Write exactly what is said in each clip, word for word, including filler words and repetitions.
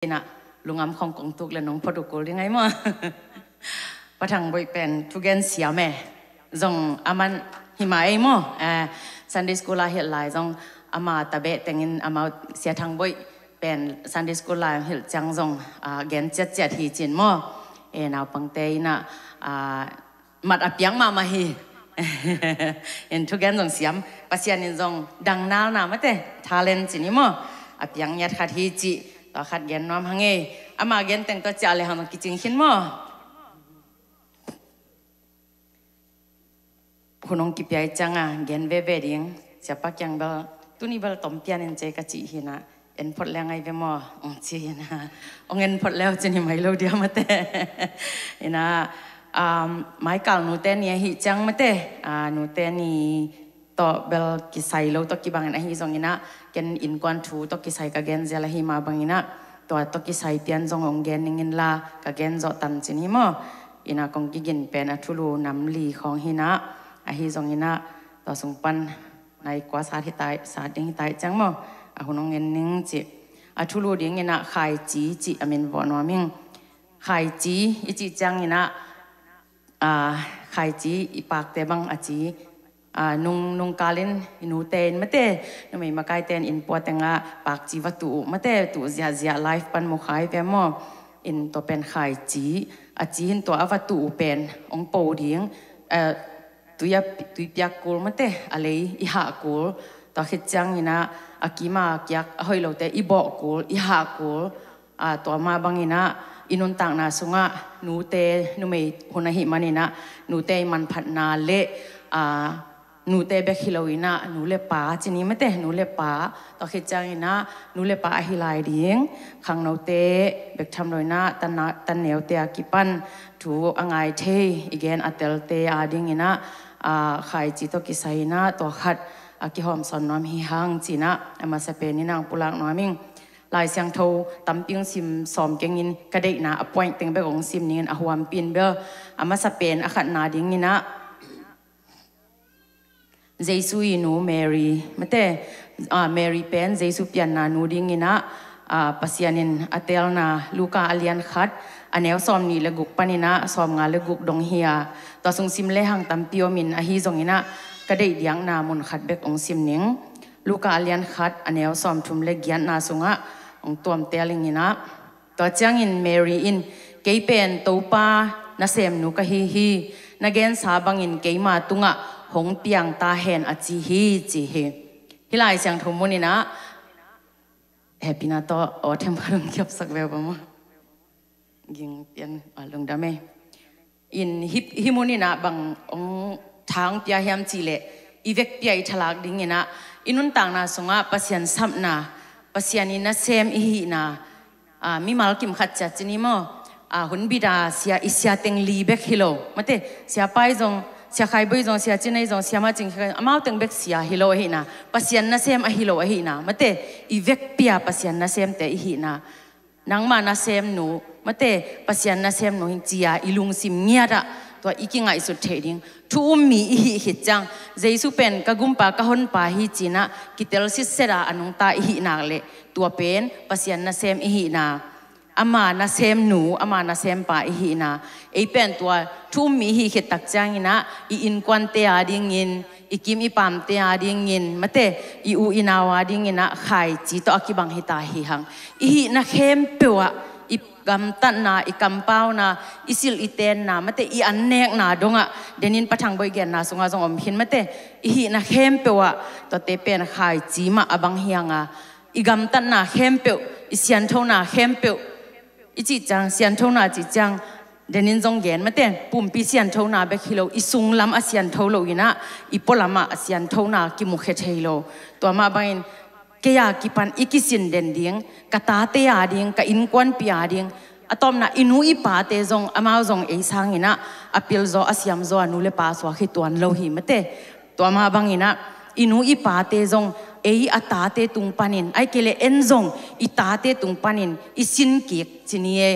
Inah lungam khong kong tuk le nong phot uh kul ding ai maw? Pa Thang Boih pen thugen siam e. Zong aman hima ei maw? Eh, Sunday school a hilh lai zong ama tabeh tengin amau Sia Thang Boih pen Sunday school lai hilh ciang zong, ah, gen ciatciat hi cin maw? Eh, naupangte inah, ah, mat a piak mahmah hi. In thugen zong siam, Pasian in zong dangnalna mate, talent cin hi maw? A piak ngiat khat hi cih, tua khat gen nuam hang ei. Ama gen teng tua ciah le hang zong kicing khin maw? Hun hong kipia i cianga gen veve ding. Siapa kiang bel, tuni bel tom pian in cei ka cih hinah, en phot leng ai ve maw? Ong ci hinah, ong en phot leu cin hi mai lo dia mate. Inah, um, maikal nute ni ahi ciang mate, ah, nute ni tawh bel kisai lo tawh kibangin ahi zonginah, ken innkuan thu tawh kisai ka gen zel ahi mah banginah, tua tawh kisai pian zong ong gen ningin la ka gen zawh tan cin hi maw? Inah kong kigin pen a thulu nam li khawng hinah, ahi zonginah tua sung pan nai kua sat hi tai, sat ding hi tai ciang maw? A hun ong en ning cih. A thulu dinginah khaici cih a min vawh nuam ing. Khaici i cih cianginah, ah, khaici i pakte bang a ci, ah, nung, nungkalin i nute in mate, numei makaite in innpua tengah pakci va tuh uh mate, tuh ziahziah live pan mu khai ve maw? In tua pen khaici a ci hin tua a va tuh uh pen ong po ding, eh, tui a, tui piak kul mate, a lei i hah kul. Tua khit cianginah a kima kiak a hoih lote i bawh kul, i hah kul. Ah, tua mah banginah i nuntakna sungah nute numei hun ahi maninah nute i manphatna le, ah, nute bek hi loinah nu le pa cin hi mate, nu le pa. Tua khit cianginah nu le pa ahi lai ding, khangnote bek tham loinah tanna, tanneute a kipan thu a ngai thei i gen a telte a dinginah, ah, khaici tawh kisai inah tua khat a kihawm sawn nuam hi hang cinah a masa pen inah ong pulak nuam ing. Lai Siangtho tampi ong sim sawm kengin ka deihna a point teng bek ong sim ningin a huampi in bel a masa pen a khatna dinginah Jesu i nu Mary mate, ah, Mary pen Jesu pianna nu dinginah, ah, Pasian in a teelna Luka a lian khat a neu sawm nih le guk paninah sawm nga le guk dong hi a, tua sung sim le hang tampi omin ahi zonginah ka deih diakna mun khat bek ong sim ning. Luka a lian khat a neu sawm thum le giatna sungah ong tuam teel inginah, tua ciangin Mary in, kei pen Topa nasemnu ka hi hi, na gensa bangin keima tungah hong piang ta hen a ci hi ci hi. Hih Lai Siangtho muninah hehpihna tawh aw them khat ong kiapsak ve uh pa maw? Ging pian a lungdam ei. In hih, hih muninah bang ong thang pia hiam cihleh i vekpi a i thalak dinginah i nuntakna sungah Pasian sapna, Pasian i nasem i hihna, ah, mimal kim khat ciat cin hi maw? Ah, hun bit a sia, i sia teng li bek hi lo mate, Sia Pai zong, Sia Khai Boih zong, Sia Cin Ei zong, Sia Ma Cing Khai, amau teng bek sia hi lo ahihna, Pasian nasem ahi lo ahihna mate, i vekpi a Pasian nasemte i hihna. Nangmah nasemnu mate, Pasian nasemnu hi ci-a i lungsim ngiatah tua i kingaihsut theih ding. Thu um mi i hih khit ciang Jesu pen ka gumpa ka honpa hi cinah kitel sitset a a nungta i hih nak leh tua pen Pasian nasem i hihna, ama nasemnu, ama nasempa i hihna. Ei pen tua thu um mi i hih khit tak cianginah i innkuante a dingin, i kim i pamte a dingin mate, i u i nau a dinginah khaici tawh a kibang hi ta hi hang. I hihna khempeuh ah, i gamtatna, i kampauna, i silh i tenna mate, i annekna dongah, denin Pa Thang Boih genna sungah zong om khin mate, i hihna khempeuh ah tuate pen khaici mah a bang hi hang a, i gamtatna khempeuh, i sianthona khempeuh, i cih ciang, sianthona cih ciang, denin zong gen mate, pumpi sianthona bek hi lo, i sunglam a siantho loinah i pualamah a sianthona kimukhia thei lo. Tua mah bangin kei a kipan i kisin den ding, ka tate a ding, ka innkuanpi a ding, a tawpna i nu i pate zong, amau zong ei sanginah a pilzaw a siamzaw a nu le pa suak hi tuan lo hi mate. Tua mah banginah i nu i pate zong ei a tate tung panin, ai kei le en zong i tate tung panin i sin kik ci ni e.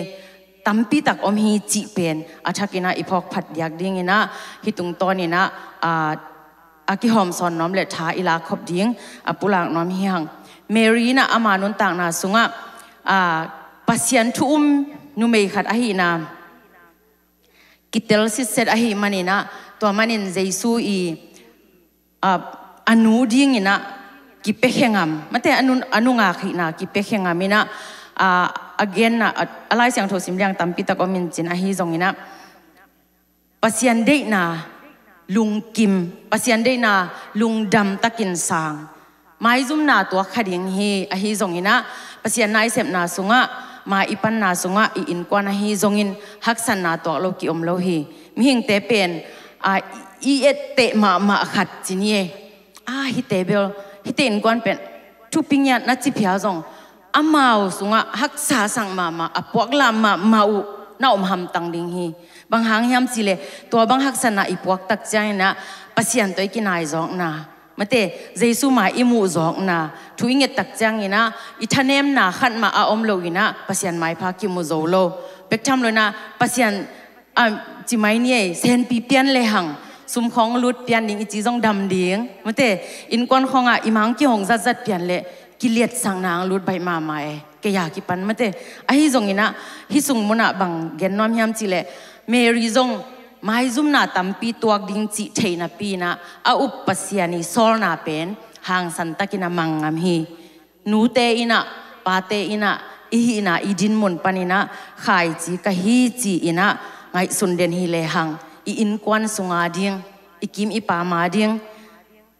Tampi tak om hi cih pen a thakinah i phawk phat diak dinginah hih tungtawninah, ah, a kihawm sawn nuam le tha i lak khop ding a pulak nuam hi hang. Mary inah ama nuntakna sungah, ah, Pasian thu um numei khat ahihna kitel sitset ahih maninah, tua manin Jesu i, a, a nu dinginah kipiakhia ngam, mate, a nu, a nungak hihna kipiakhia ngam inah, a, a genna, a, a Lai Siangtho sim liang tampitak om in cin ahi zonginah, Pasian deihna lungkim, Pasian deihna lungdam takin sang, maizumna tuak kha ding hi. Ahi zonginah Pasian naisepna sungah, ma i panna sungah, i innkuan ahi zongin haksatna tuak lo kiom lo hi. Mihingte pen, a, i etteh mahmah khat ci ni e. A, hihte bel, hihte innkuan pen thupi ngiat na ci phial zong, amau sungah haksa sang mahmah, a puaklam mahmah uh na om hamtang ding hi. Bang hang hiam cihleh, tua bang haksatna i puak tak cianginah Pasian tawh i kinai zawkna, mate, Jesu ma i muh zawkna, thu i nget tak cianginah i thanemna khat mah a om loinah Pasian maipha kimu zo lo. Bek tham loinah Pasian, a, ci mai ni ei, senpi pian lehang, sum khawng lut pian ding i ci zong dam ding, mate, innkuan khawngah i mang kihong zatzat pian leh kiliatsakna ang lut baih mahmah e, kei a kipan, mate. Ahi zonginah hih sung munah bang gen nuam hiam cihleh, Mary zong maizumna tampi tuak ding cih theih napi inah a up Pasian i sawlna pen hangsan takin a mang ngam hi. Nute inah, pate inah, i hihna i dinmun paninah khaici ka hi ci-inah ngaihsun den hi lehang, i innkuan sunga ding, i kim i pama ding,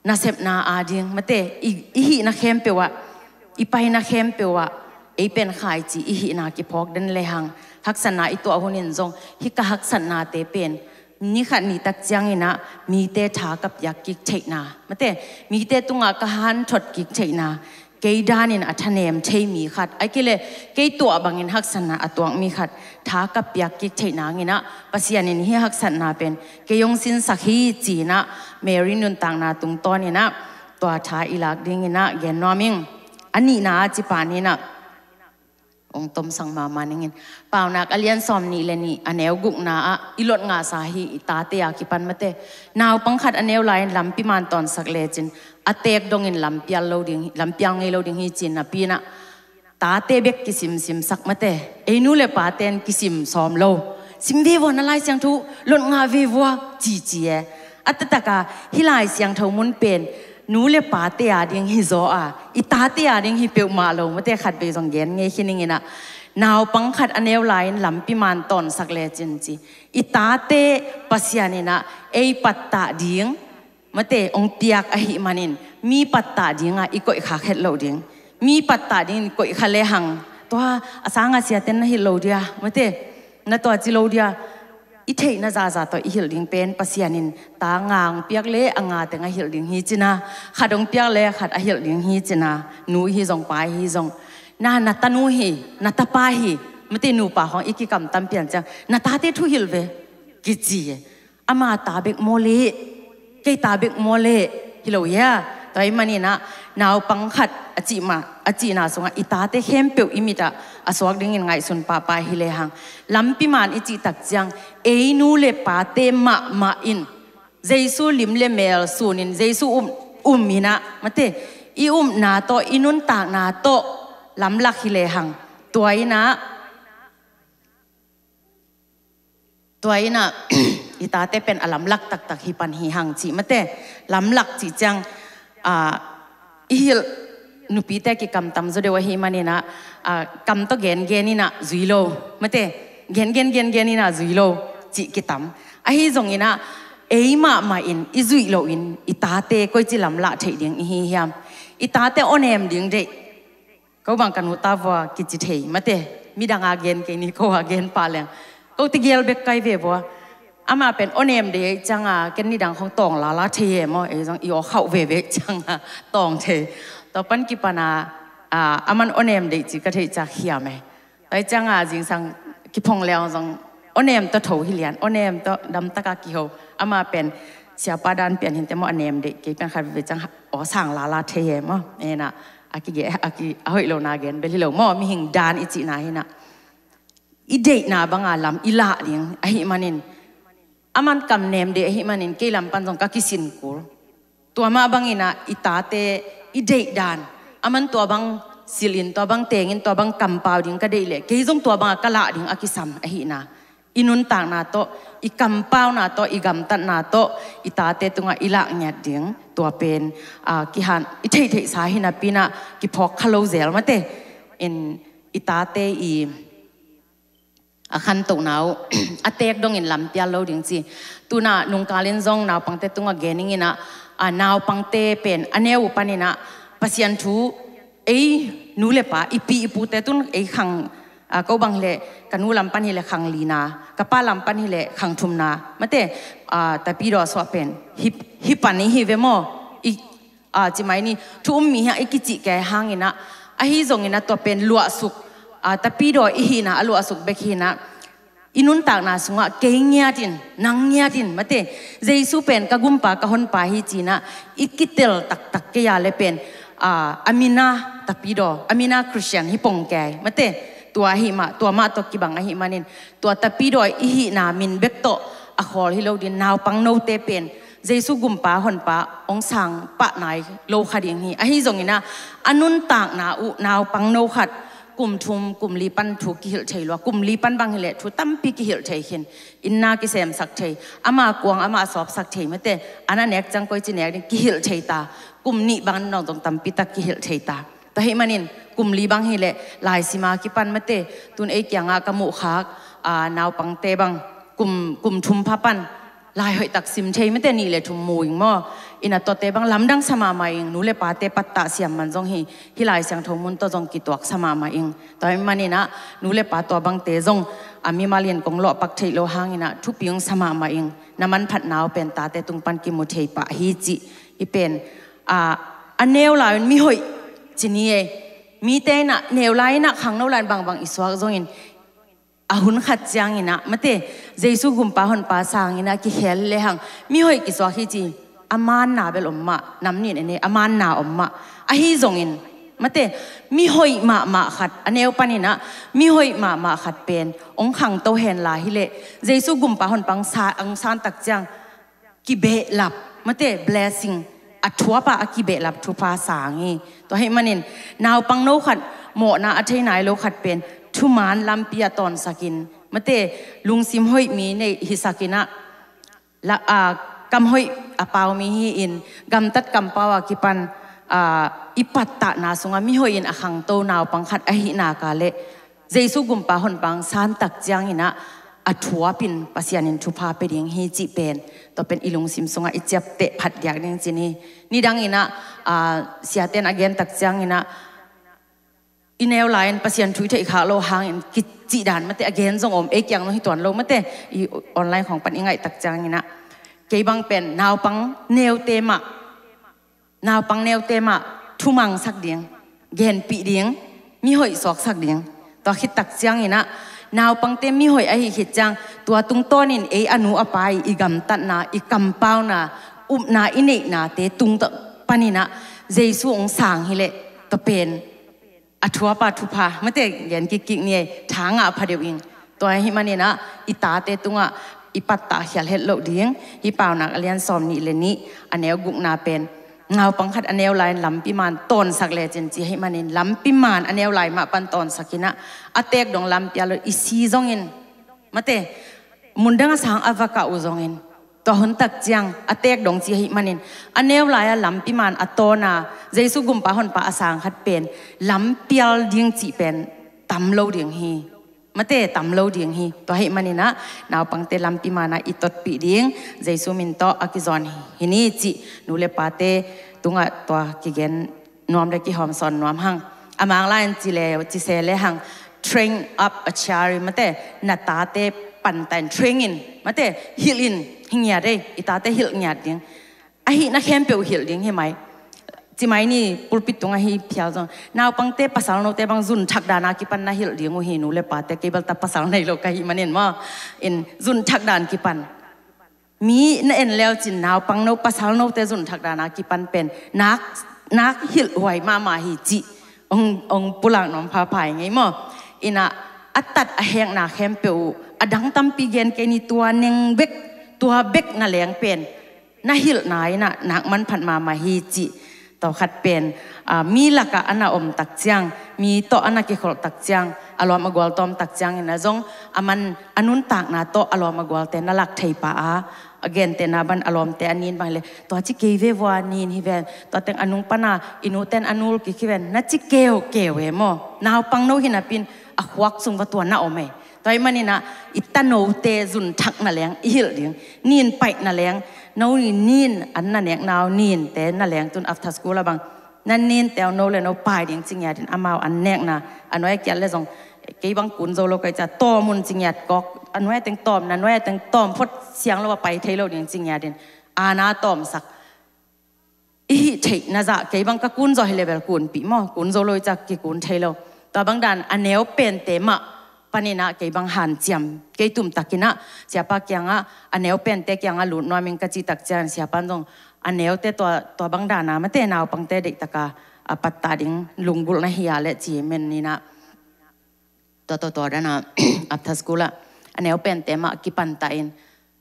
nasepna a ding, mate, i, i hihna khempeuh ah, i paina khempeuh ah ei pen khaici i hihna kiphawk den lehang, haksatna i tuah hunin zong hih ka haksatnate pen ni khat ni tak cianginah mite tha ka piak kik theihna, mate, mite tungah ka hanthot kik theihna, kei danin a thanem thei mi khat, ahih kei leh kei tuah bangin haksatna a tuak mi khat tha ka piak kik theih nanginah Pasian in hih haksatna pen kei hong sinsak hi ci-inah Mary nuntakna tungtawninah tua tha i lak dinginah gen nuam ing. A nihna a ci paninah hong tomsang mahmah ningin. Paunak a lian sawm nih le nih a neu gukna ah i lot ngahsa hi, i tate a kipan, mate. Naupang khat a neu lai-in lampi man tawnsak lecin a teek dongin lampial lo ding, lampial ngei lo ding hi ci-in napi inah tate bek kisimsimsak, mate. Ei nu le pate in kisim sawm lo. Sim ve vua na Lai Siangtho, lot ngah ve vua, cici e. A taktaka hih Lai Siangtho mun pen nu le pate a ding hi zaw a, i tate a ding hi peuhmah lo, mate, khatvei zong gen ngei khin inginah. Naupang khat a neu lai-in lampi man tawnsak lecin ci, i tate Pasian inah ei pattah ding, mate, hong piak ahih manin mi pattah dingah i koihkhak het loh ding. Mi pattah dingin koihkha lehang tua a sanga siaten na hilh lo dia, mate, na tua ci lo dia. I theihna zahzah tawh i hilh ding pen Pasian in ta nga hong piak le a nga teng a hilh ding hi cina, khat hong piak le khat a hilh ding hi cina, nu hi zong pa hi zong. Na, na tanu hi, na tapa hi, mate, nupa khawng i kikamtam pian ciang na tate thu hilh ve kici e. Ama ta bek maw le, kei ta bek maw le, hi lo hia? Tua ahih maninah naupang khat a cih mah, a cihna sungah i tate khempeuh i mitah a suak dingin ngaihsun pahpah hi lehang, lampi man i cih tak ciang ei nu le pate mahmah in Jesu lim le mel sunin Jesu um, um inah, mate, i upna tawh, i nuntakna tawh lamlak hi lehang, tua inah Tua inah i tate pen a lamlak taktak hi pan hi hang cih, mate. Lamlak cih ciang, a, i hilh nupite kikamtam zaw deuh ahih maninah, a, kam tawh gengen inah zui lo, mate. Gengen gengen inah zui lo cih kitam. Ahi zonginah ei mahmah in i zuih loin i tate koici lamlah theih ding i hi hiam? I tate awnem ding deih. Ko bang ka nu ta vua kici thei, mate. Midang a gen kei ni, ko a gen pah leng ko tegel bek kai ve vua. Ama pen awnem deih cianga ken nidang khong tawng lala thei e maw, ei zong i aw khauh veve cianga tawng thei. Tua pan kipana, a, aman awnem deih ci ka theih ciak hiam e. Tua cianga zingsang kiphong leng zong awnem tawh tho hi lian, awnem tawh damtaka kiho. Ama pen siapa dan pian hinte maw, a nem deih kei pian khat veve ciang aw sang lala thei e maw. Ena a kige, a ki, a hoih lo na gen bel hi lo maw, mihing dan i cihna hinah i deihna banga lam i lah ding ahih manin, aman kam nem deih ahih manin kei lam pan zong ka kisin kul. Tua mah banginah i tate i deih dan, aman tua bang silh in tua bang teng in tua bang kampau ding ka deih leh kei zong tua bangah ka lah ding a kisam ahihna, i nuntakna tawh, i kampauna tawh, i gamtatna tawh i tate tungah i lah ngiat ding, tua pen a kihan i theihtheihsa hi napi-in ah kiphawk kha lo zel mate. In i tate i a khantohna uh a teek dongin lampial lo ding ci. Tu-in ah nungkal in zong naupangte tungah gen ning in ah, a naupangte pen a neu uh panin ah Pasian thu ei nu le pa, i pi i pute tun ei khang, a, ko bang hileh ka nu lam pan hileh khang lina, ka pa lam pan hileh khang thumna mate, a, tapidaw suah pen hi, hi pan i hi ve maw? I a, ci mai ni, thu um mi hiang i kicih kei hangin ah, ahi zongin ah tua pen luahsuk, a, tapidaw i hihna a luahsuk bek hi-in ah, i nuntakna sungah kei ngiat in, nang ngiat in mate, Jesu pen ka gumpa ka honpa hi ci-in ah i kitel taktak kei a leh pen, a, a min a tapidaw, a min a Christian hi pong kei mate. Tua ahih mah, tua mah tawh kibang ahih manin tua tapidaw i hihna min bek tawh a khawl hi lo ding. Naupang note pen Jesu gumpa honpa hong sang pah nai lo kha ding hi. Ahi zongin ah a nuntakna uh naupang no khat kum thum kum li pan thu kihilh thei lua, kum li pan bang hileh thu tampi kihilh thei khin, inn na kisemsak thei, ama kuang ama sawpsak thei mate, an a nek ciang koici nek ding kihilh thei ta, kum nih bang nong zong tampi tak kihilh thei ta. Tua ahih manin kum li bang hileh laisim a kipan mate, tun ei kiangah ka muhkhak, a, naupangte bang kum, kum thum pha pan lai hoih tak sim thei mate, nih le thum mu ing maw? In ah tuate bang lamdang sa mahmah ing, nu le pate pattah siam man zong hi, hih Lai Siangtho mun tawh zong kituak sa mahmah ing. Tua ahih manin ah nu le pa tua bangte zong a mimal in kong lawhpak theih lo hangin ah thupi hong sa mahmah ing. Na manphatna uh pen tate tung pan kimu thei pah hi cih i pen, a, a neu lai un mihoih ci ni ei. Mite in ah neu lai in ah khangno lai in bangbang i suak zongin a hun khat ciangin ah mate, Jesu gumpa honpa sangin ah kikhel lehang mihoih kisuak hi ci. A manna bel om mah, nam nih in en ei, a manna om mah. Ahi zongin mate, mihoih mahmah khat, a neu panin ah mihoih mahmah khat pen hong khangto hen la hileh Jesu gumpa honpa hong sa, hong san tak ciang kibehlap mate, blessing, a thuap a kibehlap thupha sang hi. Tua ahih manin naupang no khat, mawhna a thei nai lo khat pen thuman lampi a tawnsakin mate, lungsim hoih mi nei hisakin ah, la, a, kam hoih a pau mi hi-in gamtat kampau a kipan, a, i pattahna sungah mihoih in a khangto naupang khat ahih nak leh Jesu gumpa honpa hong san tak ciangin ah a thuap in Pasian in thupha pia ding hi cih pen, tua pen i lungsim sungah i ciapteh phat diak ding ci ni. Nidangin ah, a, siate in a gen tak ciangin ah i neu lai in Pasian thu i theih khak lo hangin kicih dan mate, a gen zong om, ei kiang zong hi tuan lo mate, i online khawng pan i ngaih tak ciangin ah kei bang pen naupang neute mah, naupang neute mah thumangsak ding, genpih ding, mihoih suaksak ding. Tua khit tak ciangin ah naupangte mihoih ahi khit ciang tua tungtawnin ei a nu a pa i, i gamtatna, i kampauna, upna i neihnate tung tawh panin ah Jesu hong sang hileh tua pen a thuap a thupha mate, gen kikkik ni ei, tha ngah pha deuh ing. Tua ahih manin ah i tate tungah i pattah khial het loh ding. Hih Paunak a lian sawm nih le nih a neu gukna pen naupang khat a neu lai in lampi man tawnsak lecin ci ahih manin lampi man a neu lai mah pan tawnsakin ah a teek dong lampial lo i si zongin mate, mundang a sang a va kah uh zongin tua hun tak ciang a teek dong ci ahih manin a neu lai a lampi man a tawn a Jesu gumpa honpa a sang khat pen lampial ding cih pen tam lo ding hi. Mate, tam lo ding hi. Tua ahih manin ah naupangte lampi man ah i totpih ding Jesu min tawh a kizawn hi ni cih nu le pate tungah tua kigen nuam le kihawmsawn nuam hang. A Mang lai in ci le, ci se lehang, train up a child mate, na tate pantan train in mate, hilh in, hi ngiat ei, i tate hilh ngiat ding. Ahih na khempeuh hilh ding hi mai. Ci mai ni, pulpit tungah hi phial zong, naupangte pasal note bang zun thak dan a kipan na hilh ding uh hi nu le pate, kei bel ta pasal nei lo ka hih manin maw. In zun thak dan kipan mi na en leu cin naupang no pasal note zun thak dan a kipan pen nak, nak hilh huai mahmah hi cih hong, hong pulak nuam phapha ing ei maw. In ah a tat a hekna khempeuh uh a dang tampi gen kei ni, tua neng bek, tua bek na leng pen na hilhna in ah nak manphat mahmah hi cih Tua khat pen, ah, mi lakah a na om tak ciang, mi tawh a na kikholh tak ciang, a lawm a gual tawm tak ciangin a zong, a man a nuntakna tawh a lawm a gualte na lak thei pah a, a gentehna bang a lawmte a nin bang hi leh, tua ci kei ve vua, nin hi ven, tua teng a nung pana i nuten a nul kik hi ven, na ci keukeu e maw. Naupang no hi napi-in a khuak sung va tua na om e. Tua ahih manin ah i tanote zun thak na leng i hilh ding, nin paih na leng, no nin, an na nek nau ninte na leng, tun after school ah bang, na ninte uh no le no pai ding ci ngiat in, amau an nekna a nuai a kiat le zong, kei bang kun zo lo ka hih ciang tawm un ci ngiat kawk, a nuai teng tawm, na nuai teng tawm phot, siang lo a pai thei lo ding ci ngiat in, a na tawmsak. I hih theih na zah, kei bang ka kun zo hi leh bel kunpih maw, kun zo lo i ciang kikun thei lo. Tua bang dan a neu pente mah panin ah kei bang hanciam, kei tumtakin ah siapa kiangah, a neu pente kiangah lut nuam ing ka cih tak ciang, siapa in zong a neute tua, tua bang dan a mate naupangte deihtak a, a pattah ding lunggulh na hi a leh ci manin ah, tua, tua, tua dan a after school ah a neu pente mah kipan ta in,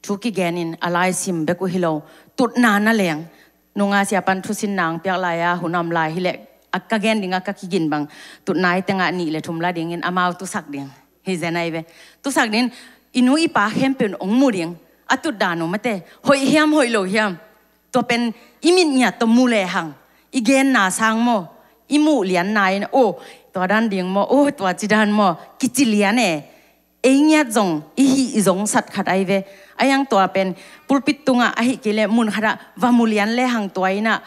thu kigen in, a lai sim bek uh hi lo, tutna na leng. Nung a siapa in thusinna hong piak lai a, hun a om lai hi leh, a ka gen ding a ka kigin bang, tutna i teng ah nih le thum la dingin amau tusak ding hi zen ahi ve. Tusak ding, i nu i pa khempeuh in hong mu ding, a tut dan uh mate, hoih hiam hoih lo hiam. Tua pen i mit ngiat tawh mu lehang, i genna sang maw, i muh lianna in, oh, tua dan ding maw, oh, tua ci dan maw, kici lian e. Ei ngiat zong i hih i zongsat khat ahi ve. A hiang tua pen pulpit tungah ahih kei leh mun khatah va mu lian lehang tua in ah,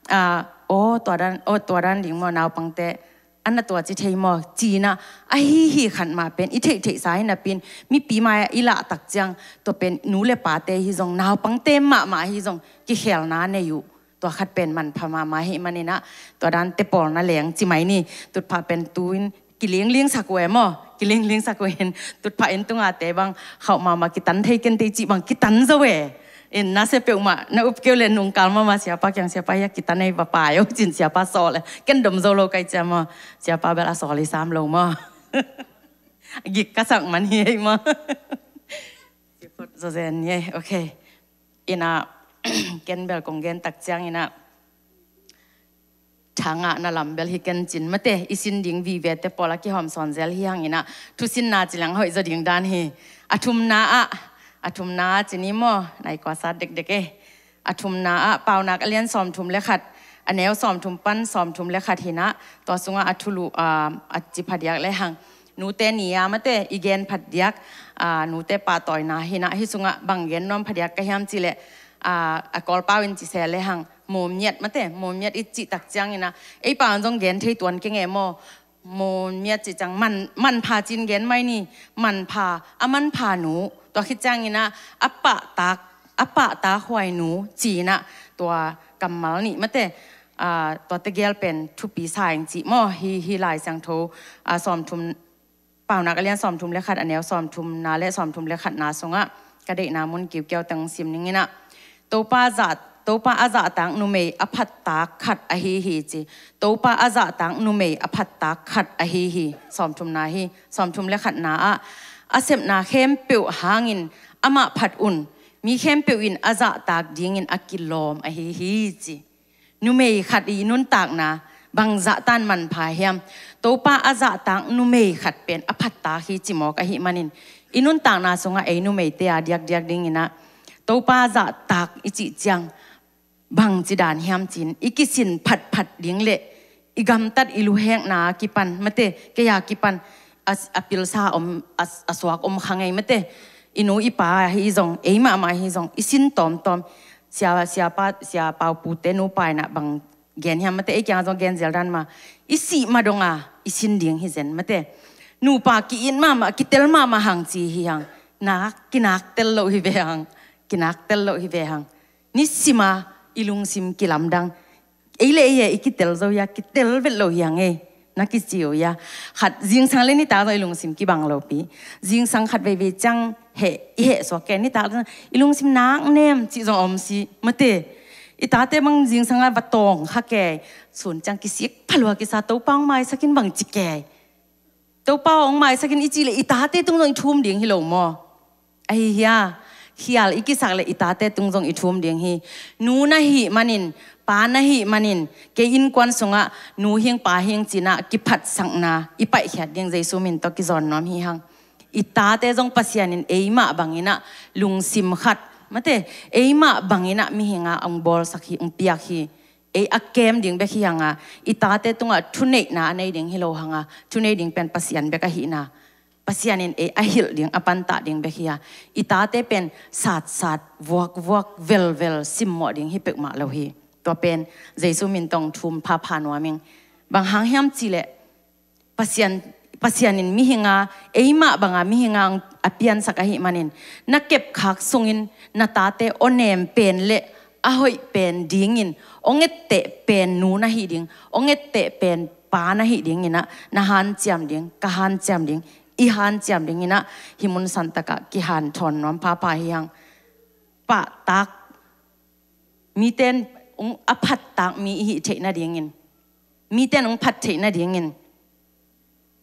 ah, oh, tua dan, oh, tua dan ding maw, naupangte a na tua ci thei maw, ci-in ah, ahi hi khat mah pen i theihtheihsa hi napi-in, mipi mai-ah i lah tak ciang, tua pen nu le pate hi zong, naupangte mahmah hi zong, kikhelna nei uh. Tua khat pen manpha mahmah ahih manin ah, tua dante pawl na leng ci mai ni. Tutphah pen tu-in kilinglingsak uh e maw, kilinglingsak uh in, tutphah inn tungate bang khauh mahmah, kitan thei ken teh cih bang kitan zo e. In na sia peuhmah, na up keu le nungkal mahmah siapa kiang, siapa, hia kitan ei, va pai o cin, siapa sawl e. Ken dom zo lo ka hih ciang maw, siapa bel a sawl hi sam lo maw. Gik ka sak man hi ei maw. Siapa zo zen ye, okay. In ah, ken bel kong gen tak ciangin ah, thangahna lam bel hi ken cin mate, i sin ding vivete pawl a kihawm sawn zel hi hangin ah, thusinna ci leng hoih zaw ding dan hi. A thumna ah, a thumna ah ci ni maw, nai kua sat dekdek e. A thumna ah, Paunak a lian sawmthum le khat, a neu sawmthum pan sawmthum le khat hi-in ah, tua sungah a thulu, ah, a ci phadiak lehang, nute ni a mate, i gen phadiak, ah, nute pahtawina hi-in ah, hih sungah bang gen nuam phadiak ka hiam cih leh, ah, a Kawlpau in ci se lehang, mawmiat mate, mawmiat i cih tak ciangin ah, ei pau in zong gen thei tuan keng e maw, mawmiat cih ciang man, manpha ci-in gen mai ni, manpha, a manpha nu, tua khit ciangin ah, a pahtak, a pahtak huai nu ci-in ah, tua kammal nih mate, ah, tua tegel pen thupi sa ing cih maw, hih, hih Lai Siangtho, ah, sawmthum, Paunak a lian sawmthum le khat, a neu sawmthumna le sawmthum le khatna sungah, ka deihna mun kiukiau teng sim ning in ah, Topa zah, Topa a zahtak numei a phattak khat ahi hi ci. Topa a zahtak numei a phattak khat ahi hi. Sawmthumna hi, sawmthum le khatna ah, a sepna khempeuh hangin amah phat un, mi khempeuh in a zahtak dingin a kilawm ahi hi ci. Numei khat i nuntakna bang zahtan manpha hiam? Topa a zahtak numei khat pen a phattak hi ci mawk ahih manin, i nuntakna sungah ei numeite a diakdiak dingin ah, Topa zahtak i cih ciang, bangci dan hiam ci-in i kisin phatphat ding le i gamtat i luhekna a kipan mate, kei a kipan a, a pilsa om, a, a suak om kha ngei mate. I nu i pa ahi zong, ei mahmah ahi zong, i sin tawmtawm. Sia, siapa, sia Pau Pute nupa in ah bang gen hiam mate, ei kiang zong gen zel dan mah. I sih ma dong a i sin ding hi zen mate. Nupa ki-it mahmah, kitel mahmah hang ci hi hang. Nak, kinak tel lo hi ve hang. Kinak tel lo hi ve hang. Nisim a i lungsim kilamdang. Ei le ei a i kitel zo hi a, kitel vet lo hi hang ei. Na kici uh hi a. Khat zingsang le nitak zong i lungsim kibang lopi. Zingsang khat veivei ciang heh, i heh suak kei, nitak zong i lungsim nak nem cih zong om si mate. I tate bang zingsang a va tawng kha kei. Sun ciang kisik phalua kisa, Topa hong maisak in bang ci kei. Topa hong maisak in i cih le i tate tung zong i thum ding hi lo maw? Ahi hi a, Khial i kisak le i tate tung zong i thum ding hi. Nu na hih manin, pa na hih manin, kei innkuan sungah nu hing pa hing cinah kiphatsakna i paihkhiat ding Jesu min tawh kizawn nuam hi hang. I tate zong Pasian in eimah banginah lungsim khat, mate, eimah banginah mihinga ong bawlsak hi, ong piak hi. Ei a kem ding bek hi hanga, i tate tungah thuneihna a nei ding hi lo hanga, thunei ding pen Pasian bek ahihna, Pasian in ei a hilh ding, a pantah ding bek hi a. I tate pen satsat, vuakvuak, velvel, simmawh ding hi peuhmah lo hi. Tua pen Jesu min tawh thum phapha nuam ing. Bang hang hiam cihleh Pasian, Pasian in mihinga, eimah banga mihinga a piansak ahih manin, na kepkhak sungin na tate aw nem pen le a hoih pen dingin, ong etteh pen nu na hih ding, ong etteh pen pa na hih dinginah, na hanciam ding, ka hanciam ding, i hanciam dinginah, hih mun santakah kihanthawn nuam phapha hi hang. Pahtak, miten ong a phattak mi i hih theih nadingin, miten ong phat theih nadingin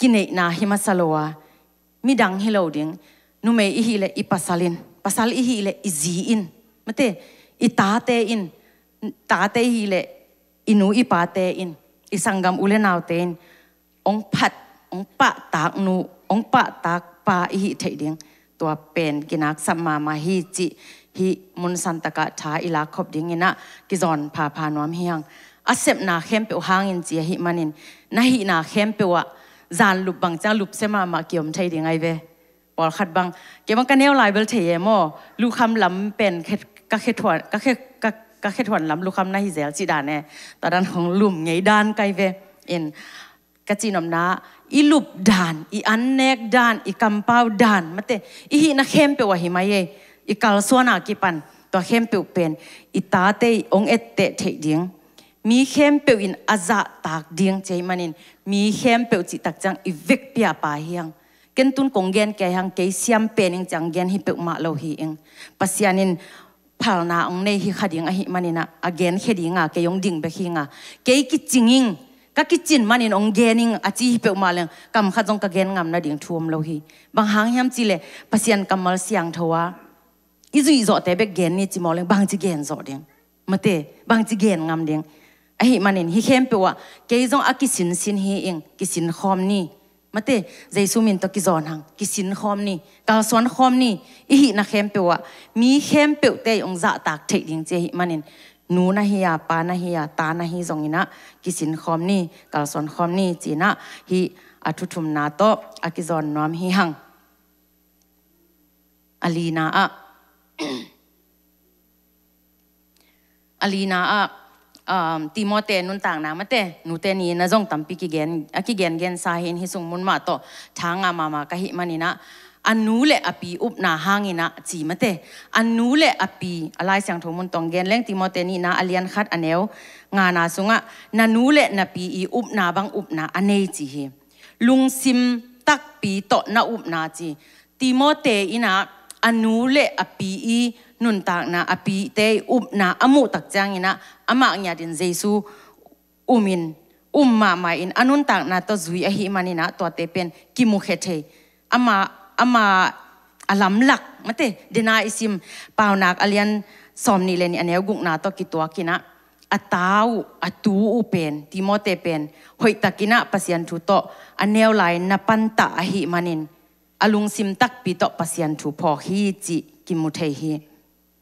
kineihna hi masa lo a, midang hi lo ding. Numei i hih leh i pasal in, pasal i hih leh i zi in, mate, i tate in, tate i hih leh i nu i pate in, i sanggam u le naute in ong phat, ong pahtak nu, ong pahtak pa i hih theih ding. Tua pen kinaksap mahmah hi cih hih mun santakah tha i lakkhop dinginah kizawn phapha nuam hi hang. A sepna khempeuh hangin ci ahih manin, na hihna khempeuh ah zan lup bang ciang lupsia mahmah kiom thei ding ai ve. Pawlkhat bang, kei bang ka neu lai bel thei e maw, lukham lam pen khe, ka khe thuan, ka khe, ka, ka khe thuan lam lukham na hi zel cih dan e. Tua dan hong lum ngei dan kai ve. In, ka cihnopna, i lup dan, i annek dan, i kampau dan, mate, i hihna khempeuh ahi mai ei, i kalsuana kipan, tua khempeuh pen i tate i ong etteh theih ding. Mi khempeuh in a zahtak ding ci ahih manin, mi khempeuh cihtak ciang i vekpi a pa hi hang. Ken tun kong gen kei hang, kei siam pen ing ciang gen hi peuhmah lo hi ing. Pasian in phalna ong nei hi kha ding ahih maninah, a genkhia dinga kei ong ding bek hi nga. Kei kicing ing, ka kicin manin ong gen ing a ci hi peuhmah leng, kam khat zong ka gen ngam nading thu om lo hi. Bang hang hiam cihleh, Pasian kammal siangtho a i zuih zawhte bek gen ni ci mawh leng, bangci gen zawh ding? Mate, bangci gen ngam ding? Ahih manin hih khempeuh ah kei zong a kisinsin hi ing, kisin khawm ni. Mate, Jesu min tawh kizawn hang, kisin khawm ni, kalsuan khawm ni. I hihna khempeuh ah mi khempeuhte i ong zahtak theih ding ci ahih manin, nu na hi a, pa na hi a, ta na hi zonginah kisin khawm ni, kalsuan khawm ni cinah, hih a thuthumna tawh a kizawn nuam hi hang. A lina ah, a lina ah, um, Timote nuntakna, mate, nute ni na zong tampi kigen, a kigengensa hi in, hih sung mun mah tawh tha ngah mahmah ka hih maninah, a nu le a pi upna hanginah ci, mate, a nu le a pi, a Lai Siangtho mun tawh gen leng, Timote nihna a lian khat a neu ngana sungah, na nu le na pi i upna bang upna a nei ci hi. Lungsim takpi tawh na upna ci. Timote inah a nu le a pi i nuntakna, a pite i upna a muhtak cianginah, amah ngiatin Jesu umin, um mahmah in, a nuntakna tawh zui ahih maninah, tuate pen kimukhia thei. Ama, ama a lamlak, mate, dena i sim Paunak a lian sawm nih le nih a neu gukna tawh kituakinah, a ta uh, a tu uh pen, Timote pen, hoihtakinah Pasian thu tawh a neu lai na pantah ahih manin, a lungsim takpi tawh Pasian thu phawk hi cih kimu thei hi.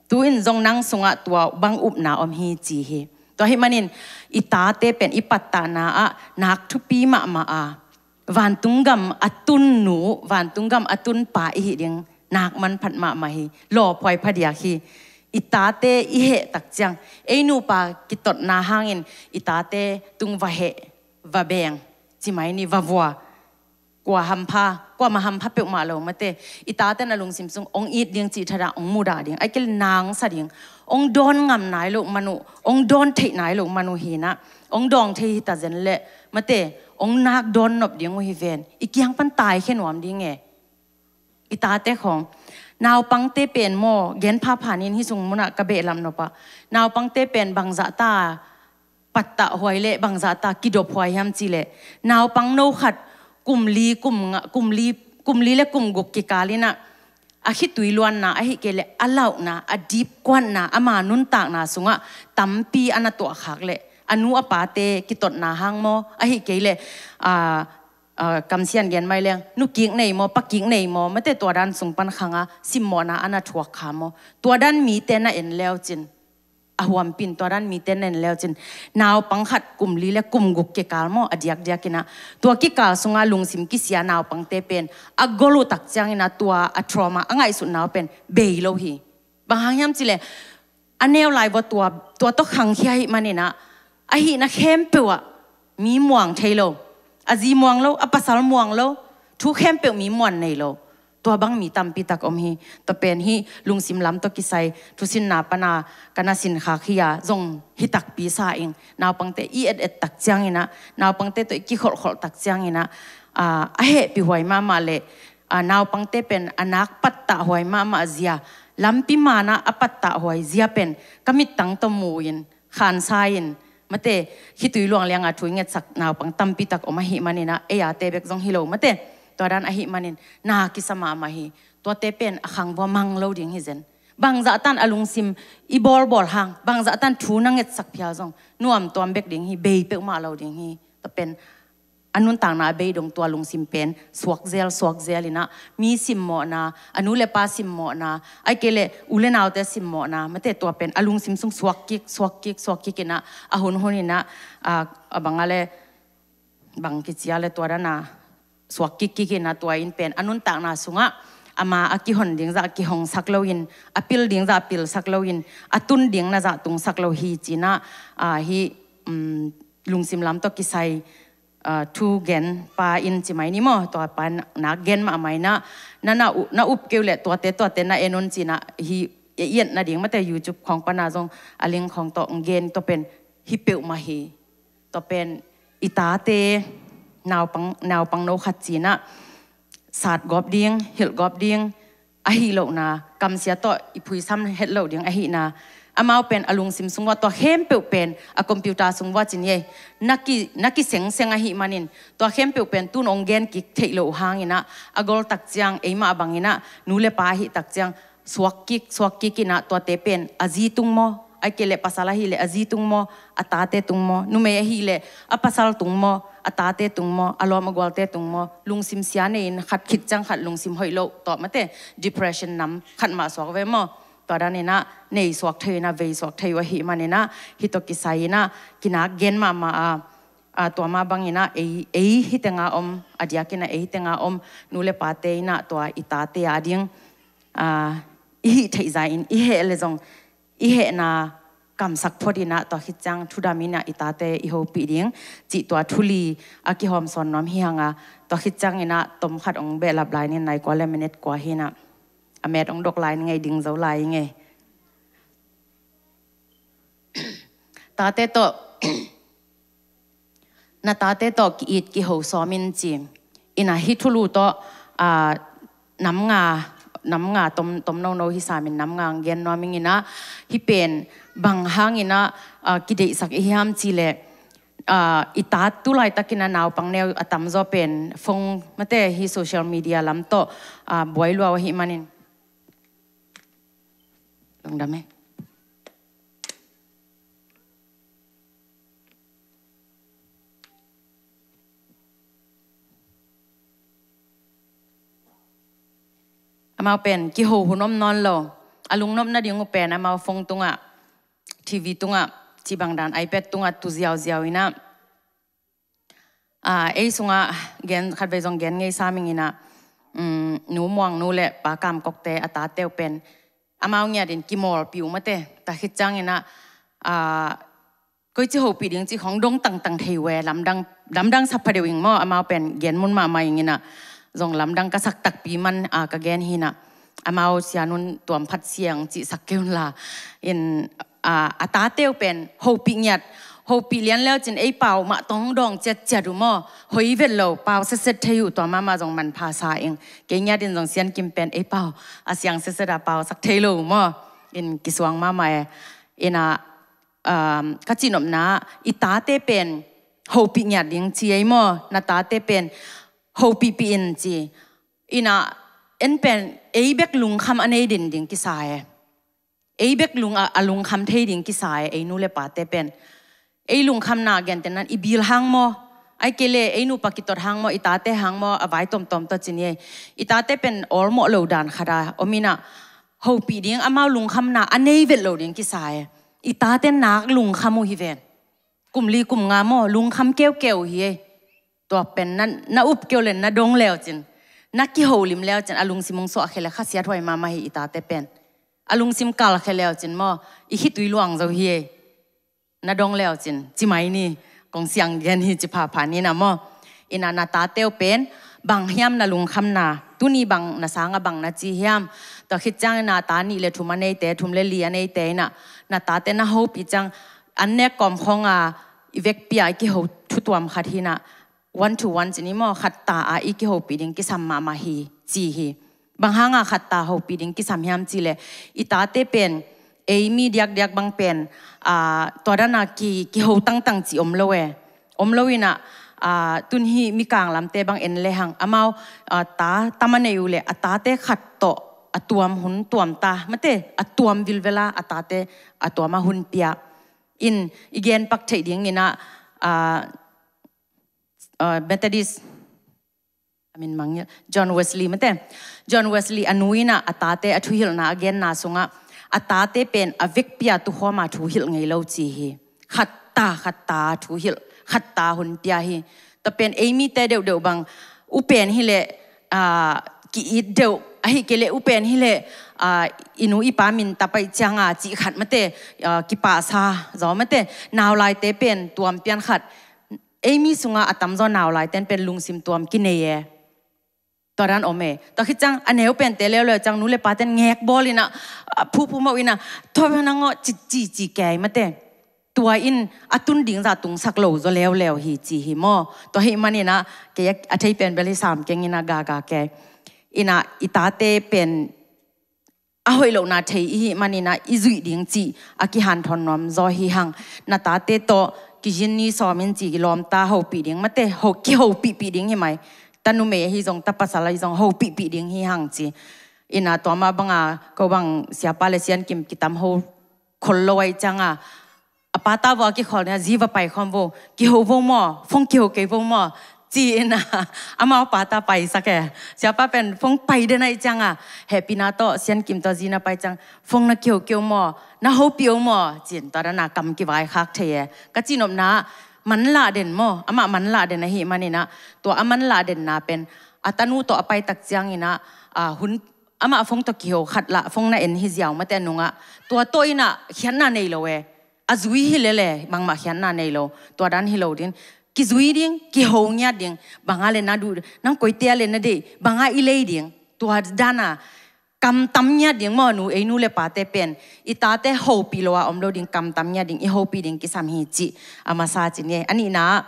Tu-in zong nang sungah tua bang upna om hi ci hi. Tua ahih manin i tate pen i pattahna ah nak thupi mahmah a, vantung gam a tun nu, vantung gam a tun pa i hih ding nak manphat mahmah hi. Lawphuai phadiak hi. I tate i heh tak ciang, ei nupa kitotna hangin i tate tung va heh, va beng, ci mai ni, va vua. Kua hampha, kuamah hampha peuhmah lo, mate. I tate na lungsim sung ong it ding cih thadah, ong mudah ding, ai kei le nang sa ding, ong dawn ngam nai loh man uh, ong dawn theih nai loh man uh hinah, ong dawng thei hita zen leh, mate, ong nak dawn nop ding uh hi ven. I kiang pan taikhia nuam ding e. I tate khawng, naupangte pen maw, gen phapha nin, hih sung munah ka behlap nopah, naupangte pen bangzahta pattah huai le bangzahta kidop huai hiam cihleh, naupang no khat kum li, kum nga, kum li, kum li le kum guk kikalinah a khitui luanna, ahi kei leh a lauhna, a dipkuatna, ama nuntakna sungah tampi a na tuahkhak leh a nu a pate kitotna hang maw, ahi kei leh a, a, kamsian gen mai leng, nukik nei maw, pakik nei maw, mate tua dan sung pan khanga simmawhna a na thuak kha maw, tua dan mite na en leucin, a huampin tua dan mite na en leucin, naupang khat kum li le kum guk kikal maw, a diakdiakinah tua kikal sunga lungsim kisia naupangte pen a gol uh tak cianginah tua a trauma, a ngaihsutna uh pen bei lo hi. Bang hang hiam cileh a neu lai vua tua, tua tawh khangkhia hi maninah, ahihna khempeuh ah mi muang thei lo, a zi muang lo, a pasal muang lo, thu khempeuh mi muan nei lo. Tua bang mi tampi tak om hi. Tua pen hih lungsim lam tawh kisai thusinna pana ka na sinkhak hi-a zong hi takpi sa ing. Naupangte i et et tak cianginah, naupangte tawh i kikholhkholh tak cianginah, a, a hehpihhuai mahmah leh, a, naupangte pen a nak pattahhuai mahmah zia, lampi manah a pattahhuai zia pen ka mittang tawh mu-in, khansa-in, mate, khitui luang lianga thu i ngetsak naupang tampi tak om ahih maninah, ei ate bek zong hi lo, mate, tua dan ahih manin na kisa mahmah hi. Tuate pen a khang vua mang lo ding hi zen. Bangzahtan a lungsim i bawlbawl hang, bangzahtan thu na ngetsak phial zong nuamtuam bek ding hi, bei peuhmah lo ding hi. Tua pen a nuntakna a bei dong tua lungsim pen suakzel, suakzel inah, mi simmawhna, a nu le pa simmawhna, ahi kei leh u le naute simmawhna, mate, tua pen a lungsim sung suakkik, suakkik, suakkik inah, a hunhun inah, a, a banga le bang kicia le tua dana suakkik kik inah, tua in pen a nuntakna sungah ama a kihon ding zah kihongsak loin, a pil ding zah pilsak loin, a tun ding na zah tungsak lo hi cinah, a, hih, um, lungsim lam tawh kisai, a, thu gen pa in ci mai ni maw, tua pa nak gen mahmah inah, na, na u-, na up keu leh tuate, tuate na en un cinah, hih i et nading, mate, YouTube khawng pana zong a link khawng tawh gen, tua pen hi peuhmah hi. Tua pen i tate, naupang, naupang no khat cinah satgawp ding, hilhgawp ding, ahi lohna, kamsia tawh i phuisam het loh ding ahihna, amau pen a lungsim sung vua tua khempeuh pen a computer sung vua cin ei, na ki, na kisengseng ahih manin, tua khempeuh pen tun ong gen kik theih loh hanginah, a gol tak ciang eimah banginah nu le pa ahih tak ciang suakkik, suakkik inah, tuate pen a zi tung maw, ahi kei leh pasal ahih leh a zi tung maw, a tate tung maw, numei ahih leh a pasal tung maw, a tate tung maw, a lawm a gualte tung maw, lungsim sia nei-in khat khit ciang khat lungsim hoih loh tawh, mate, depression nam khat mah suak ve maw. Tua dan inah nei suak thei inah, vei suak thei uh ahih maninah, hih tawh kisai inah kinak gen mahmah a, a, tua mah banginah ei, ei hih tenga om, a diakinah ei hih tenga om nu le pate inah tua i tate a ding, a, i hih theih zah in, i heh le zong i hehna kamsak phot inah, tua khit ciang thudam inah i tate i hopih ding cih tua thu li a kihawm sawn nuam hi hanga, tua khit ciang inah tom khat ong behlap lai ning, nai kua le minute kua hi inah, a met ong dok lai ning ei, ding zo lai ning ei. Tate tawh, na tate tawh ki-it kiho sawm in ci. Inah hih thulu tawh, a, nam nga, nam nga tom, tom nono hi samin nam nga ang gen nuam ing inah, hih pen bang hanginah, a, kideihsak i hiam cileh, a, i tate tu laitakinah naupang neu a tamzaw pen phone, mate, hih social media lam tawh, a, buai lua uh ahih manin. Lungdam e. Amau pen kiho hun om nawn lo. A lungnop nading uh pen amau phone tungah, TV tungah, cibang dan iPad tungah tu ziauziau inah. A, ei sungah gen, khatvei zong gen ngei sam ing inah, um, Nu Muang Nu le Pa Kam Kok te a tate uh pen amau ngiatin kimawlpih uh, mate, tua khit ciang inah, a, koici hopih ding cih khawng dong tangtang thei uh e, lamdang, lamdang sa pha deuh ing maw, amau pen gen mun mahmah ing inah, zong lamdang ka sak takpi man, a, ka gen hi inah, amau sianun tuam phat siang cihsak kei un la. In, a, a tate uh pen hopih ngiat, hopih lian leucin ei pau mah tawng dawng ciatciat uh maw, hoi vet lo, pau setset thei uh, tua mahmah zong manpha sa ing. Kei ngiatin zong Sian Kim pen ei pau a siang setset a pau sak thei lo uh maw, in kisuang mahmah e. Inah, um, ka cihnopna, i tate pen hopih ngiat ding ci ei maw, na tate pen hopihpih in ci. Inah en pen ei bek lungkham a nei den ding kisa e. Ei bek lung a, a lungkham thei ding kisa e, ei nu le pate pen. Ei lungkhamna gentehna in i bil hang maw, ahih kei leh ei nupa kitot hang maw, i tate hang maw, a vai tomtom tawh ci ni ei. I tate pen awlmawh lo dan khat a om in ah, hopih ding amau lungkhamna a nei vet lo ding kisa e. I tate nak lungkham uh hi ven. Kum li kum nga maw, lungkham keukeu uh hi ei. Tua pen na, na up keu le na dong leucin, na kiholim leucin, a lungsim hong suahkhia le khasiathuai mahmah hi i tate pen. A lungsim kalkhia leucin maw, i khitui luang zo hi ei. Na dong leucin, ci mai ni, kong siang gen hi ci phapha ni na maw. In ah na tate uh pen, bang hiam na lungkhamna, tuni bang na sangah bang na ci hiam. Tua khit ciangin ah ta nih le thum a neite, thum le li a neite in ah, na tate na hopih ciang, an nek kawm khawng a, i vekpi a i kiho thutuam khat hi in ah, one to one ci ni maw, khat ta a i kihopih ding kisam mahmah hi, ci hi. Bang hang a khat ta hopih ding kisam hiam cih leh, i tate pen, ei mi diakdiak bang pen, a, tua dan a ki, kiho tangtang ci om lo e. Om lo in ah, a, tun hi mikang lamte bang en le hang, amau, a, ta tam a nei uh leh, a tate khat tawh a tuam hun tuam ta, mate, a tuam vilvel a, a tate a tuam a hun pia. In, i gen pak theih ding in ah, a, a, Methodist, a min mangngilh, John Wesley mate. John Wesley a nu in ah a tate a thuhilhna a genna sungah, a tate pen a vekpi a tukhawm a thuhilh ngei lo ci hi. Khat ta, khat ta thuhilh, khat ta hun pia hi. Tua pen ei mite deuhdeuh bang, u pen hi leh, a, ki-it deuh, ahih kei leh u pen hi leh, a, i nu i pa min ta pai ciang a cih khat mate, a, kipahsa zaw mate, naulaite pen tuam pian khat. Ei mi sungah a tamzaw naulaite'n pen lungsim tuam kinei e. Tua dan om e. Tua khit ciang a neu pente leuleu ciang nu le pate'n ngek bawl in ah, a, phuphu mawh in ah, tua pen a ngawh ci, ci, ci kei mate. Tua in a tun ding zah tungsak lo zaw leuleu hi ci hi maw. Tua hih man in ah, kei a, a thei pen bel hi sam keng in ah gaga kei. In ah i tate pen a hoih lohna thei i hih man in ah i zuih ding cih a kihanthawn nuam zaw hi hang. Na tate tawh kizin ni sawm in ci lawmta hopih ding mate, ho, kihopihpih ding hi mai. Ta numei ahi zong, ta pasal ahi zong, hopihpih ding hi hang ci. In ah tua mah bang a, ko bang siapa le siankim kitam ho khol lo ahih ciang a, a pa ta vua kikholh ni a, zi va pai khawm vo, kiho vo maw, phone kiho kei vo maw, ci in ah, amau pa ta paisak e. Siapa pen phone pai den ahih ciang a, hehpihna tawh siankim tawh zi na pai ciang, phone na kiho kei uh maw, na hopih uh maw, ci in tua dan a kam kivaikhak thei e. Ka cihnopna, manlah den maw, amah manlah den ahih man in ah, tua a manlah denna pen, a tanu tawh a pai tak ciang in ah, a, hun, amah phone tawh kiho khat lah, phone na en hi ziau mate nungah, tua tawh in ah khiatna nei lo e. A zui hi lele, bangmah khiatna nei lo. Tua dan hi lo ding. Kizui ding, kiho ngiat ding. Bang a le na duh, nang koite a le na deih, bang a i lei ding. Tua dan a, kam tam ngiat ding maw nu, ei nu le pate pen. I tate hopih lo a om lo ding, kam tam ngiat ding, i hopih ding kisam hi cih. A masa ci ni, a nihna,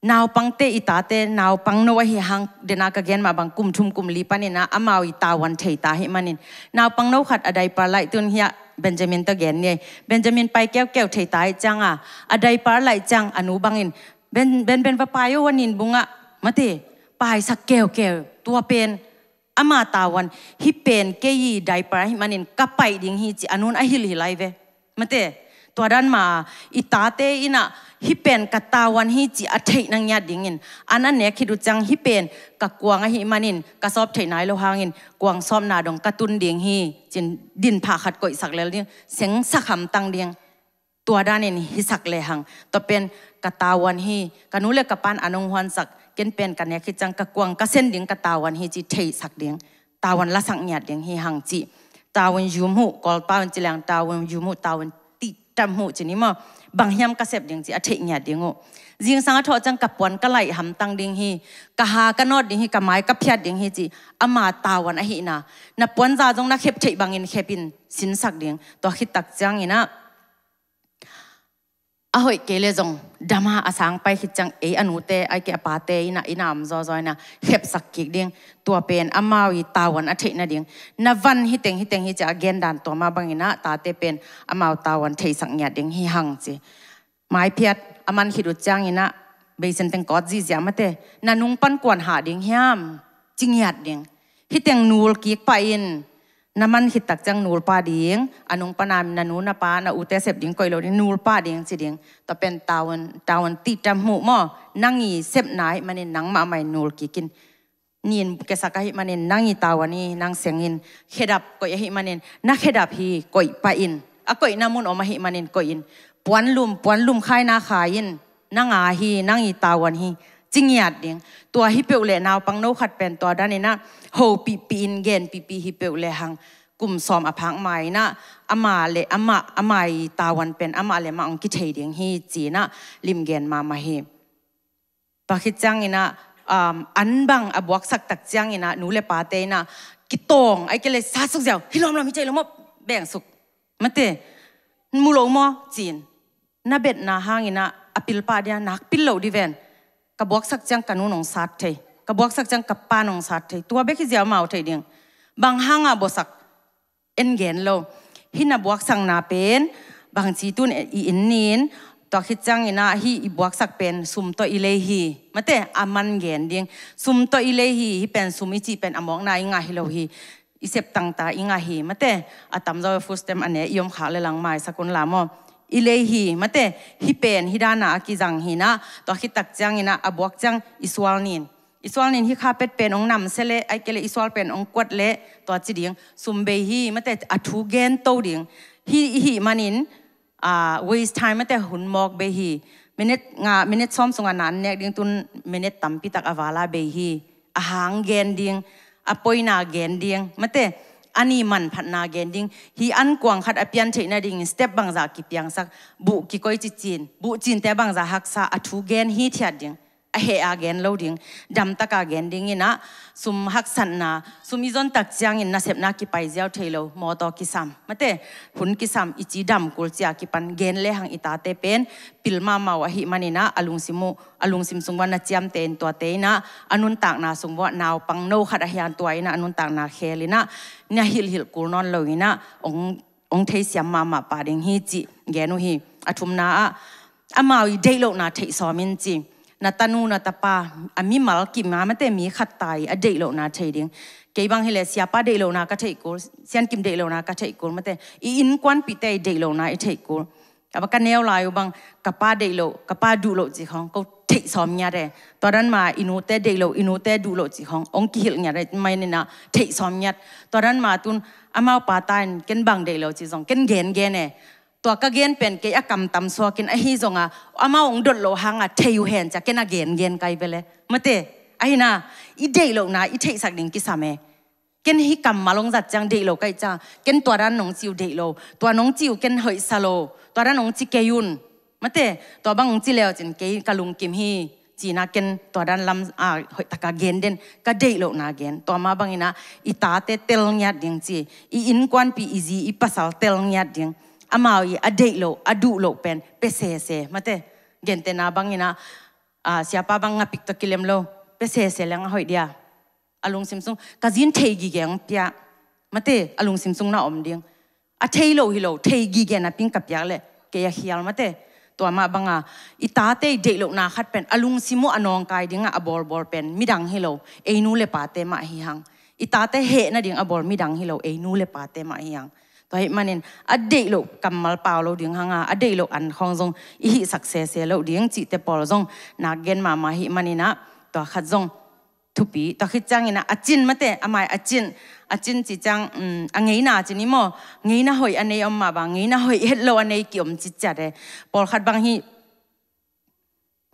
naupangte i tate, naupangno ahi hang, den a ka gen mah bang kum thum kum li pan in ah, amau i tavuan thei ta ahih man in. Naupangno khat a diaper laih tun hiah Benjamin tawh gen ni. Benjamin pai keukeu thei ta ahih ciang a, a diaper laih ciang a nu bang in, Ben, Ben, Ben va pai o a nin bung ah, mate, paisak keukeu, tua pen. Ama tavuan, hih pen kei i diaper ahih man in ka paih ding hi ci a nu'n a hilh hi lai ve. Mate, tua dan mah, i tate in ah, hih pen ka tavuan hi ci a theihna ngiat ding in, an a nek khit uh ciang hih pen ka kuang ahih man in, ka sawp theih nai lo hang in, kuang sawpna dong ka tun ding hi, ci in din phah khat koihsak lel ding, sengsak hamtang ding. Tua dan in hisak le hang. Tua pen ka tavuan hi, ka nu le ka pa'n an hong huansak, ken pen ka nek khit ciang ka kuang ka sen ding ka tavuan hi ci theihsak ding. Tavuan lasak ngiat ding hi hang ci. Tavuan yum huh, Kawlpau in ci leng tavuan yum huh, tavuan tihtam huh ci ni maw. Bang hiam ka sep ding ci a theih ngiat ding uh. Zingsang a thawh ciang ka puan ka laih hamtang ding hi, ka ha ka nawt ding hi, ka mai ka phiat ding hi ci. Ama tavuan ahihna. Na puanza zong na khep theih bangin khep in sinsak ding. Tua khit tak ciang in ah, a hoih kei le zong, dam a a sang pai khit ciang ei a nute, ahih kei a pate in ah, in ah om zawzaw in ah, khepsak kik ding. Tua pen amau i tavuan a theih nading. Na van hi teng hi teng hi ci a gen dan tua mah bang in ah, tate pen amau tavuan theihsak ngiat ding hi hang ci. Maiphiat a man khit uh ciang in ah, beisen teng kawt zihziah mate. Na nung pan kuan hah ding hiam, ci ngiat ding. Hih teng nul kik pah in, na man khit tak ciang nul pah ding, a nung pan a na nu na pa na ute sep ding koih lo ding, nul pah ding ci ding. Tua pen tavuan, tavuan tihta hmuh maw, nang i sepna ahih manin nang mahmah in nul kik in. Nin kesak ahih manin nang i tavuan hi, nang seng in. Khedap koih ahih manin na khedap hi, koih pah in. A koihna mun om ahih manin koih in. Puanlum, puanlum khaina khai in. Nang a hi, nang i tavuan hi, ci ngiat ding. Tua hi peuh leh naupang no khat pen tua dan in ah hopihpih in genpihpih hi peuh lehang kum sawm a phak ma in ah amah le amah, amah i tavuan pen amah le amah hong kithei ding hi ci-in ah limgen mahmah hi. Tua khit ciangin ah, um, an bang a buaksak tak ciangin ah nu le pate in ah kitawng, ahih kei leh sa suk ziau, hi lawmlawm, hi thei lo maw, beng suk. Mate, mu lo maw, ci-in. Na betna hangin ah a pil pah dia, nak pil loh di ven. Ka buaksak ciang ka nu nong sat thei, ka buaksak ciang ka pa nong sat thei. Tua bek hi ziau, amau thei ding. Bang hanga buaksak, en gen lo. Hih na buaksakna pen bangci tun i in nin, tua khit ciangin ah hih i buaksak pen sum tawh i lei hi. Mate, a man gen ding. Sum tawh i lei hi, hih pen sum i cih pen a mawkna i ngah hi lo hi. I sep tangta i ngah hi, mate, a tamzaw food stamp a ne i om khak le lang maisak un la maw. I lei hi, mate, hih pen hih dana a kizang hi in ah, tua khit tak ciangin ah a buak ciang i sual nin. I sual nin hih kha pet pen hong namsia leh, ahih kei leh i sual pen hong kuat leh, tua ci ding, sum bei hi, mate, a thu gen to ding. Hih, hih manin, ah, waste time, mate, hun mawk bei hi. Minute nga, minute sawm sungah na an nek ding tun minute tampi tak a vala bei hi. A hang gen ding, a poina gen ding, mate, a ni manphatna gen ding. Hih ankuang khat a pian theihna dingin step bangzah kipiangsak, buh kikoih cicin, buh cinte bangzah haksa, a thu gen hithiat ding. A heh a gen lo ding, damtaka gen ding in ah, sum haksatna, sum i zon tak ciangin nasepna kipai ziau thei lo, mawtaw kisam, mate, hun kisam, i ci dam kul cia kipan gen lehang i tate pen pil mahmah uh ahih manin ah, a lungsim uh, a lungsim sung uah na ciamteh in tuate in ah, a nuntakna sung uah naupang no khat ahi hang tua in ah, a nuntakna khel in ah, na hilhhilh kul nawn lo in ah, hong, hong theisiam mahmah pah ding hi cih gen uh hi. A thumna ah, amau i deih lohna theih sawm in ci. Na tanu, na tapa, a mimal kim a, mate, mi khat ta i a deih lohna thei ding. Kei bang hi leh siapa deih lohna ka theih kul, Siankim deih lohna ka theih kul, mate, i innkuanpihte i deih lohna i theih kul. Ka ba ka neu lai uh bang, ka pa deih loh, ka pa duh loh cih khawng ko theih sawm ngiat e. Tua dan ma i nute deih loh, i nute duh loh cih khawng hong kihilh ngiat e, mai ni na theih sawm ngiat. Tua dan ma tun amau pa ta in ken bang deih lo cih zong ken gengen e. Tua ka gen pen kei a kamtam suakin ahi zonga, amau hong dot loh hanga thei uh hen cia ken a gengen kai vele. Mate, ahi na, i deih lohna i theihsak ding kisam e. Ken hih kammal hong zat ciang deih lo ka hih ciang, ken tua dan nong ci uh deih lo, tua nong ci uh ken hoihsa lo, tua dan nong ci kei un. Mate, tua bang hong ci leu cin kei ka lungkim hi. Ci-in ah ken tua dan lam, ah, hoihtaka gen den, ka deih lohna gen. Tua mah bangin ah i tate tel ngiat ding ci, i innkuanpih, i zi i pasal tel ngiat ding. Amau i a deih loh, a duh loh pen pia sese, mate. Gentehna bangin ah, ah, siapa bang ngapik tawh kilem lo, pia sese leng a hoih dia. A lungsim sung, ka zin thei gige hong pia, mate, a lungsim sung na om ding. A thei lo hi lo, thei gige napi-in ka piak leh kei a khial, mate. Tua mah banga i tate i deih lohna khat pen a lungsim uh a nawngkai dingah a bawlbawl pen midang hi lo, ei nu le pate mah hi hang. I tate heh nading a bawl midang hi lo, ei nu le pate mah hi hang. Tua ahih manin a deih loh kammal pau lo ding hanga, a deih loh an khawng zong i hihsak sese loh ding cihte pawl zong nak gen mahmah ahih manin ah, tua khat zong thupi. Tua khit ciangin ah a cin, mate, a mai a cin, a cin ci ciang, um, a ngeina cin hi maw, ngeina hoih a nei om mah bang, ngeina hoih het lo a nei ki-om ciciat e. Pawlkhat bang hi,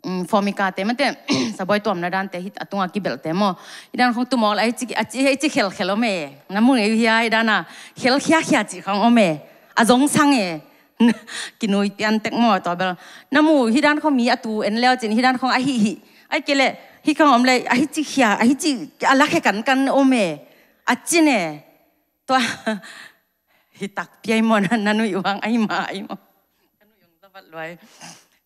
um, fawmikate, mate, sabuai tuamna dante hi, a tunga kibelhte maw, hi dan khawng tumawk leh a hi ci, a ci, a hi ci khelkhel om e. Na mu ngei uh hia, hi dana khelkhiakhia cih khawng om e. A zongsang e. Kinui piantek maw, tua bel. Na mu, hi dan khawng mi a tu en leu cin, hi dan khawng a hih hih. Ahih kei leh, hi khawng om leh, a hi ci khia, a hi ci, a lakhe kankan om e. A cin e. Tua, hi tak piai maw, na, na nuih uh hang, ahi ma, ahi maw. Ka nuih hong zavat luai.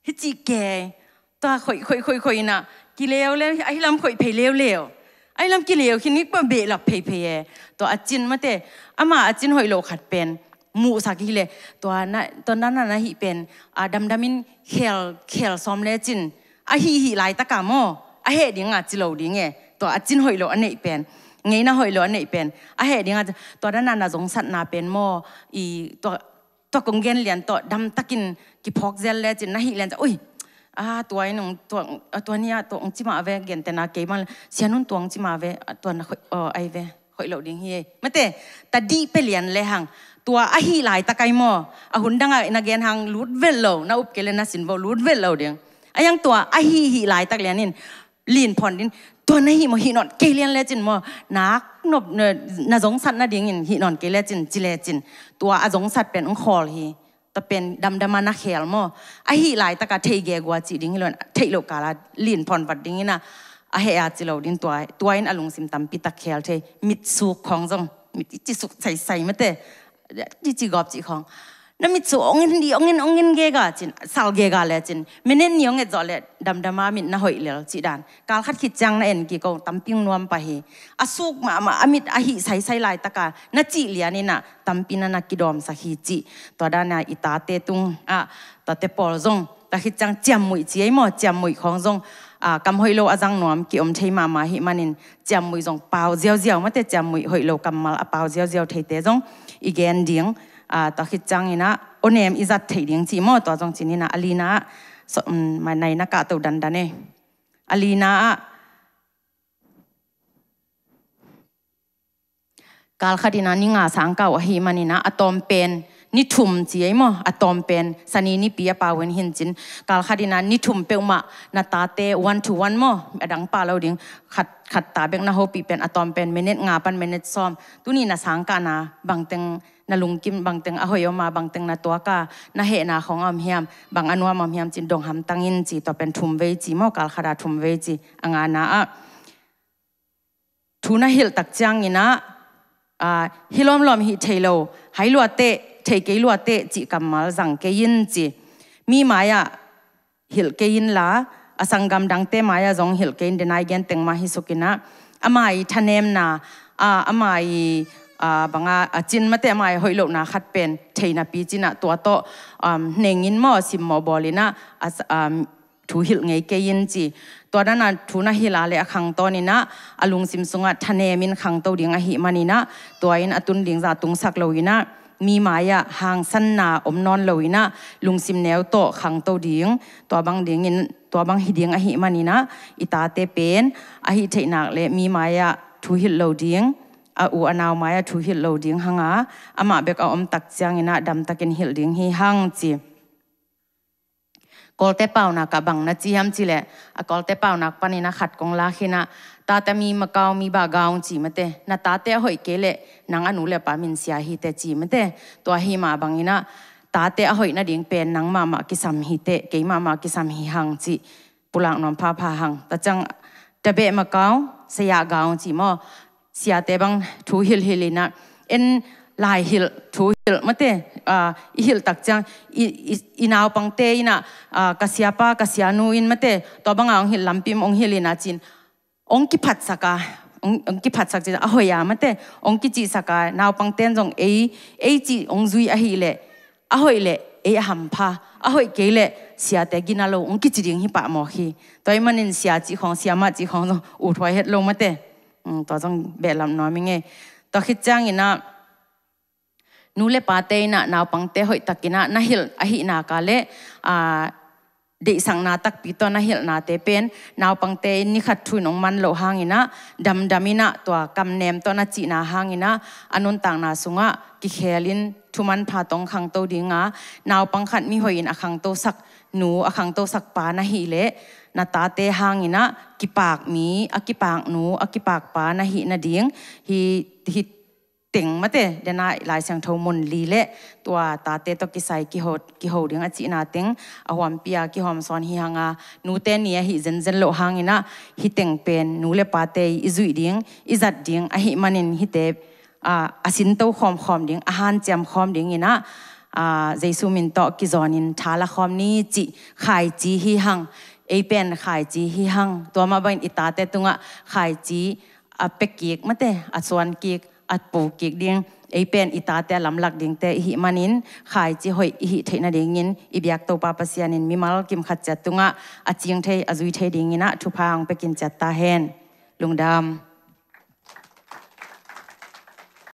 Hi ci kei. Tua khoih, khoih, khoih, khoih ina, kileuleu, ahi lam khoih phei leuleu. Ahi lam kileu khin ni pa behlap pheiphei e. Tua a cin, mate, ama a cin hoih lo khat pen muhsak hi leh, tua na, tua na na na hih pen, a, damdamin khel, khel sawm le cin. A hih hih laitaka maw, a heh dinga ci lo ding e. Tua a cin hoih lo a neih pen. ngeina hoih lo a neih pen a heh dingah, tua dana na zongsatna pen maw, i tua, tua kong gen lian tawh damtakin kiphawk zel lecin na hih lian ciah, ui, a tua in ong tua, a tua ni-a tua ong ci mah ve, gentena kei bang le, sianun tua ong ci mah ve, a tua na hoih, aw, ai ve, hoih lo ding hi ei. Mate, ta dih pia lian le hang, tua a hih laitak ai maw, a hun dangah na gen hang lut vet lo, na up kei le na sin vo lut vet lo ding. A yang tua a hih hih laitak lian in, lin phawn din, tua na hih maw, hih nawn kei lian lecin maw, nak nop, na, na zongsat nadingin hih nawn kei lecin, ci lecin, tua a zongsat pen ong khawl hi. Tua pen damdama na khel maw, a hih laitaka thei gegua cih ding hi lo in, theih loh kala lin phawn vat dingin a, a heh a ci lo din tua, tua in a lungsim tampi tak khel thei, mitsuk khawng zong, mit i cisuk saisai mate, cici gawp cih khawng. Na mit su ong in di, ong in, ong in gega cin, sal gega le cin. Minute ni ong et zawh le damdama mit na hoih lel cih dan. Kal khat khit ciang na en kik o, tampi ong nuam pah hi. A suk mahmah, a mit a hih saisai laitaka na cih lian in a, tampi na na kidawmsak hi cih. Tua dana i tate tung a, tate pawl zong. Tua khit ciang ciammuih ci ei maw, ciammuih khawng zong. A, kam hoih lo a zang nuam kiom thei mahmah hi manin, ciammuih zong pau ziauziau mate, ciammuih hoih lo kammal a pau ziauziau theite zong i gen ding. A, tua khit ciangin a, awnem i zat theih ding ci maw, tua zong cin in a, a lina ah, so, um, ma nai na kahto dandan e. A lina ah, kal khat in a ni nga sang kau ahi manin a, a tawm pen ni thum ci ei maw, a tawm pen Sani nipi a pau in hin cin. Kal khat in a ni thum peuhmah na tate one to one maw, a dang pah lo ding, khat, khat ta bek na hopih pen a tawm pen minute nga pan minute sawm. Tuni na sang kahna bangteng na lungkim, bangteng a hoih om a, bangteng na tuak a, na hehna khawng a om hiam, bang a nuam om hiam cin dong hamtang in ci, tua pen thum vei ci maw, kal khat a thum vei ci. A ngana ah, thu na hilh tak ciangin a, a, hi lawmlawm hih thei lo, hai luateh, thei kei luateh cih kammal zang kei in ci. Mi mai-ah hilh kei inla, a sanggam dangte mai-ah zong hilh kei in, denai gen teng mah hi suk in a, ama i thanemna, a, ama i, a, banga, a cin mate ama i hoih lohna khat pen thei napi cin a, tua tawh, um, neng in maw, simmawh bawl in a, a, um, thu hilh ngei kei in ci. Tua dana thu na hilh a le a khangtawn in a, a lungsim sungah thanem in khangto ding ahi manin a, tua in a tun ding zah tungsak lo in a, mi mai-ah hangsanna om nawn lo in a, lungsim neu tawh khangto ding, tua bang dingin, tua bang hi ding ahi manin a, i tate pen a hih theih nak le mi mai-ah thu hilh lo ding, a u a nau mai-ah thu hilh lo ding hang a, amah bek a om tak ciangin a damtakin hilh ding hi hang ci. Kawlte paunak ah bang na ci hiam cih leh, a Kawlte paunak panin a khat kong lak hi in a, tate mi ma kau mi ba gaung ci mate, na tate a hoih kei leh nang a nu le pa min sia hi teh ci mate, tua hi mah bangin a, tate a hoih nading pen nang mahmah kisam hi teh, kei mahmah kisam hi hang cih pulak nuam phapha hang. Tua ciang, tabeh ma kau, saya gaung ci maw, siate bang thu hilhhilh in a, en lai hilh, thu hilh mate, a, i hilh tak ciang, i, i, i naupangte in a, a, ka siapa, ka sianu in mate, tua banga ong hilh lampi ong hilh in a cin, ong kiphatsak a, ong, ong kiphatsak cin a hoih a mate, ong kicihsak a, naupangte in zong ei, ei cih ong zui ahih leh, a hoih leh ei a hampha, a hoih kei leh siate gina lo ong kici ding hi pah mawk hi. Tua ahih manin sia cih khawng, siamah cih khawng zong uthuai het lo mate. Um, tua zong behlap nuam ing ei. Tua khit ciangin a, nu le pate in a naupangte hoihtakin a na hilh ahih nak a le, a, deihsakna takpi tawh na hilhnate pen, naupangte in ni khat thu in ong man loh hangin a, damdam in a tua kamnem tawh na cihna hangin a, a nuntakna sungah kikhel in thu manpha tawh ong khangto ding a, naupang khat mihoih in a khangtosak nu, a khangtosak pa na hih leh, na tate hangin a kipak mi, a kipak nu, a kipak pa na hih nading, hi, hi teng mate, dena Lai Siangtho mun li le tua tate tawh kisai kiho, kiho ding a cihna teng, a huampi a kihawm sawn hi hang a, nute ni ahi zenzen loh hangin a, hi teng pen nu le pate i zuih ding, i zat ding ahih manin hihte, a, a sinto khawmkhawm ding, a hanciam khawm dingin a, a, Jesu min tawh kizawnin tha la khawm ni cih khaici hi hang, ei pen khaici hi hang, tua mah bangin i tate tungah khaici a pia kik mate, a suan kik, a pu kik ding, ei pen i tate a lamlak dingte i hih manin, khaici hoih i hih theih nadingin, i biak Topa Pasian in mimal kim khat ciat tungah a cing thei, a zui thei dingin a thupha hong pia kin ciat ta hen. Lungdam.